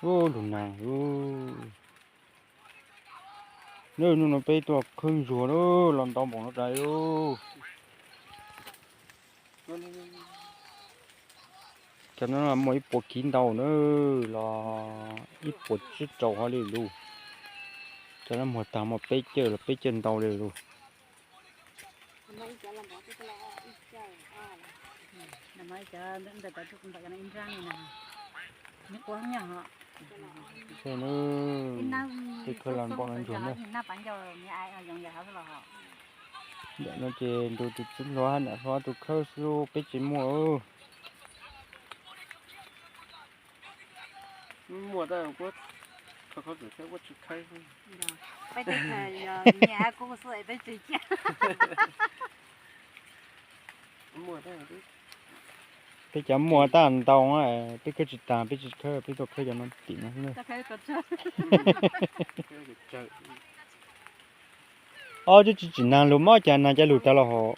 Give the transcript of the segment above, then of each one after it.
Ub, lug nas. Hnub no peb tuaj khawb ntsuag lawm, los ntau npaum no tas lawm. Cov no muaj ib puas kiv ntau na, los ib puas tsib rau hov li lug. Cov no muag tag muaj peb caug los peb caug ntau li lug. Tej khawb los npau los ntsuag na. Ntawm no ces nrug tus txiv hluas nam hluas tus khawb xwb, peb tsis muaj. Muaj tab, peb cov muaj tab ntau, peb khawb tsis tas, peb tsis khawb, peb tuaj khawb cov no tim no xwb na. Ob, twb tsis tsim nag lug mob cas nag cov lug tas los hos.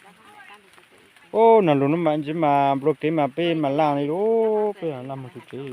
Ub, nag lug no mas ntsis mas nplua kev mas peb mas laj li lub, peb laj moog txug tsev li.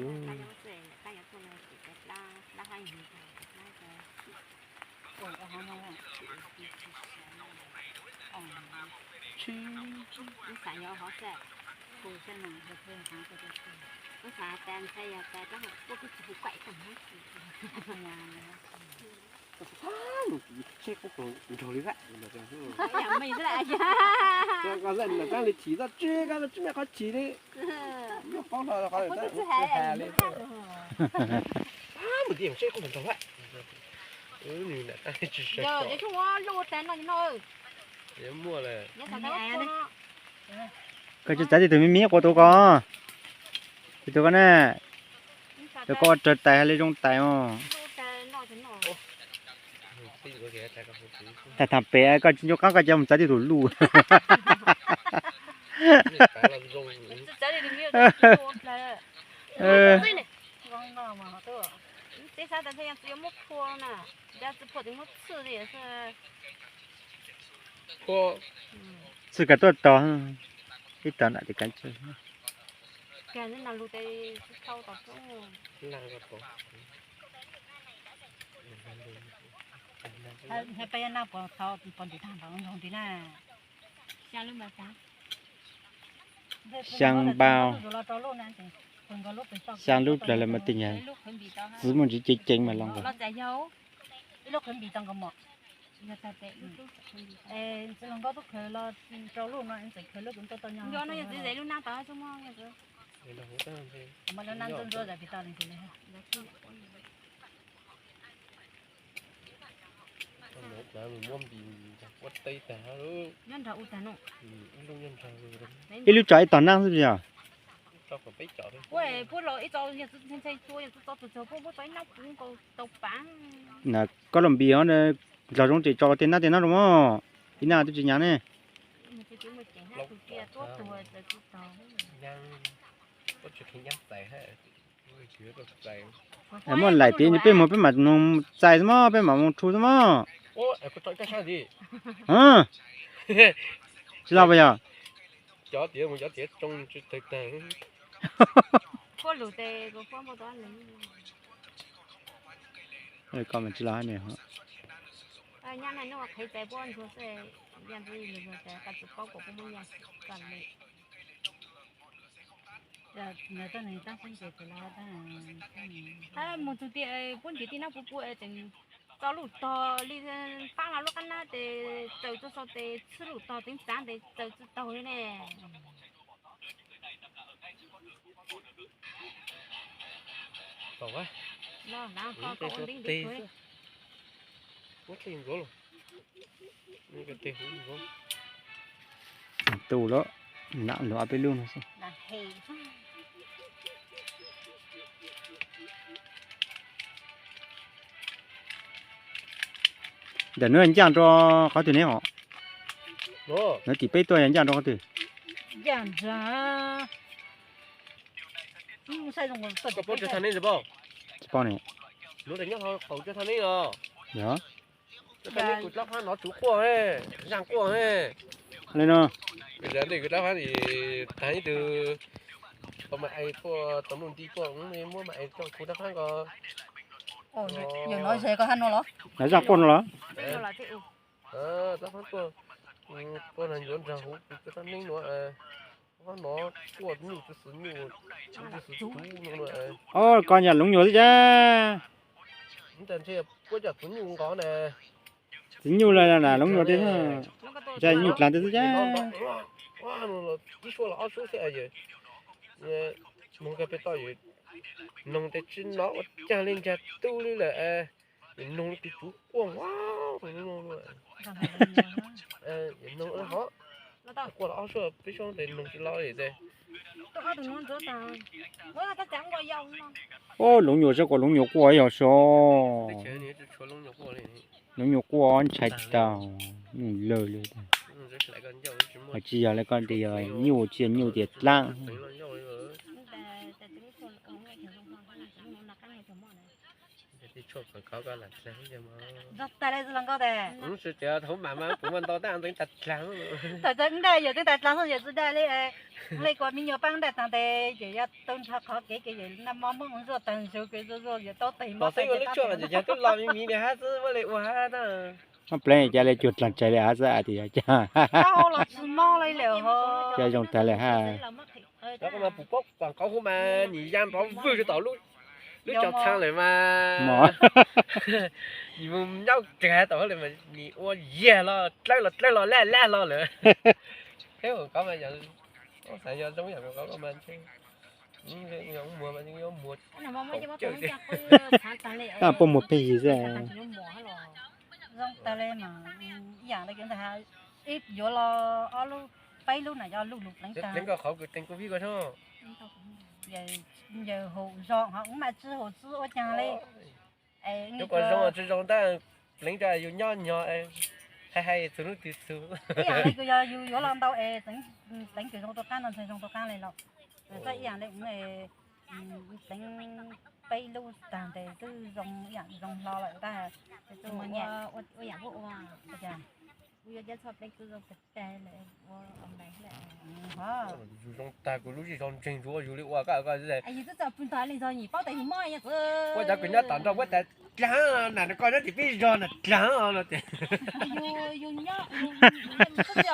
Koj tsis txav tib tug me me quas tus ko, tib tug ko na, tus ko ua raws tais hab li zoo tais os. Thaum pem koj tsis nco qab koj coj mus txav tib tug luj. Txij kag tuaj tog, ib tog nam tis kav tsawg. Xyaa npau, xyaa lub plawg lawm mas tig nyag, txiv muaj ntsis ceev ceev mas los nkaus. Ib lub tso ib tog naab xwb yog? Na koj los npis os, nrog zoo ces tso tej nab tej nab zoo mog, ib nab twb tsis nyaav ne. Muaj laim tias peb mus peb mam mus txais xwb mog, peb mam mus rhu xwb mog. Tsis los puas yog? Koj mas tsis los ne. Mus txug tias puab ntim tij nab puv puv es tseem txo luj tog li, faab lug lub qab nab tes tsaws txug sau tes txhwb luj tog teev txav ntes tsaws tsi taug li ne. Tu lawm, nam lug ob peb lub no xwb. Ntawm nuav ncaaj rua qhov twg ne os? Nuav tim peb tuaj yog ncaaj rua qhov twg? Tsis paub ne. Yog. Li no. Ib tug Koj mas ais tuaj tau nuj nti tuaj, muab mas ais coj kuv rab phab ko. Yog no ze koj hab no los? Nov zaj quaj no los? Rab phab tuaj, tuaj nrog nraug huv kuv rab neeb nuav, no quaj nyuj tsi xwm nyuj, tsi xwm tub no. Koj yog Loov Nyuam xwb cas? Puab coj txiv nyuj nqos na. Txiv nyuj lawm na, Loov Nyuam tiag, ntshai nyuj dlaag tiag xwb cas. Ib suab los ob suab xwb, noog kag peb toj, noog tes tsi nov ua caag li, ncaag tub li lawm, noog li tus tsuv quaj, noog hov, quaj los ob suab peb suab tes noog tsi lo li tes. Ub, Loov Nyuam saib kuas Loov Nyuam quaj yog so. Loov Nyuam quaj ntshai tag, nyuj lawg li. Hos tsi yog le koj tias yog nyuj, tsi yog nyuj tias dlaab. Zoo tas li zoo nkauj tes. Thaum mam mas kuv muaj ntau tab ntxeev tas dlaag. Thaum txog wb nraj yawm twb tas dlaag xwb, yawm txwv dag li, le kuas me nyuam paab nraj taag tes yawm yog tau nrho qhov kev ces yawm naj mo muab ua zuaj taag zug kev zuaj zuaj yawm tau tes mog. Lub tshuaj mas yog tub los me miv li hab xwb, muab le ua hab na. Muab pleev cas le cuag dlaag tsais li hab xwb tias yog cas. Tsis mob li lawm hos. Cas zoo tas li hab. Puas paub qaum qauv huv mas nim ya nrov vwg rau tom lub tsov txhaa lawm mas. Nim mus nyob kag tom lawm mas nim ua yag los dlawb los dlawb los laj laj los lawm. Qheb qaum qauv mas yog, xav yog zoo yam qaum qauv mas ntshe muag mas yuav muag. Puab muag pheej yig xwb. Zoo tas li mas ib yam li ib yuav los ob lub, peb lub na yog lub lug pleev tag. Pleev koj qhov kws teev koj vib ko sab. Yawm haum zoo hos wb mas tsi haum tsi ua caag li. Yuav kom zoo tsi zoo tab pleev rau yus nyob nyog, hais hais txug hnub twg txug. Ib yam li kws yog yus yuav los ntau es pleev kws zoo rau qaab no ntshe zoo rau qaab li los. Txawm ib yam li wb pleev peb lub tag ntes twb zoo ib yam zoo hlo lawm tab. Ua yam ua, ua yam ua, kuv yuav cov txhoj pleev kws zoo tag tag lawm ua. Zoo tag kuv lub zej zog ntseeg ntsuav yus li ua koj koj. Yus twb txawm pw ntag li zog yus paub tas yus mob. Ua cov kws nyob tom nrog puab tas dlaag na, koj nyob tim peb zog na dlaag no tias. Yus nyob,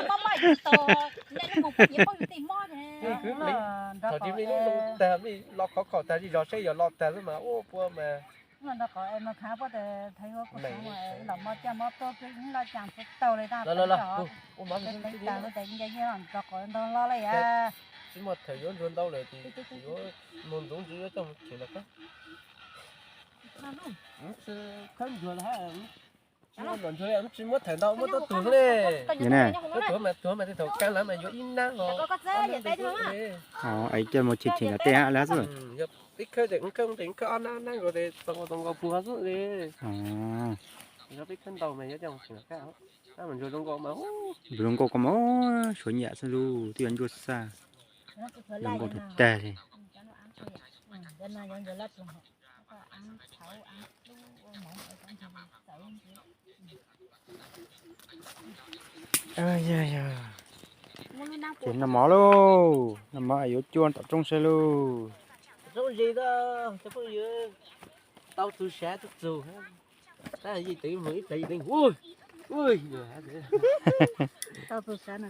mob mob yus tsis tau, nej lub moog puab nyiam paub yus tej mob. Thaum tsis mej lub zoo tag mej lo khov kho tag zej zog saib yog lo tag xwb mas ua puab mas. Nrog qhov es mus khav puab tes thaiv huab kuj xav mus los mob caj mob tuab peb laj caag tsi tau li tab. Ua mov tag lub tes nce nce nrog qhov ntog hlo li yam. Tsis muaj theem yuav ntsuag ntau lawm ces yuav mus ntxuv ntxiv yuav coj mus them lawm kab. Khawb ntsuag lawm hab. Tsis muaj ntsuag li, tsis muab theem ntau muab tuab tug li. Tuab tug mas tug mas tej thaum kab lawm mas yuav ib nab os. Coj mus them them tej hab lawm xwb. Yog peb khawb tes khawb tes khawb ob nab nab nkaus tes tau nkaus puag xwb li. Yog peb khawb ntau mas yuav coj mus them lawm kab. Ntsuag zoo nkauj mas, ntsuag zoo nkauj ko mas suav nyam xwb lauj, twb yuav ntsuab xaj. Zoo nkauj tag tag li. Ces noj mov lauj, noj mov es yuav cuab tom roob saib lauj. Tau txug sav txug txug, tab yij teev moog ib plag yij teev, ui, ui, tau txug sav no,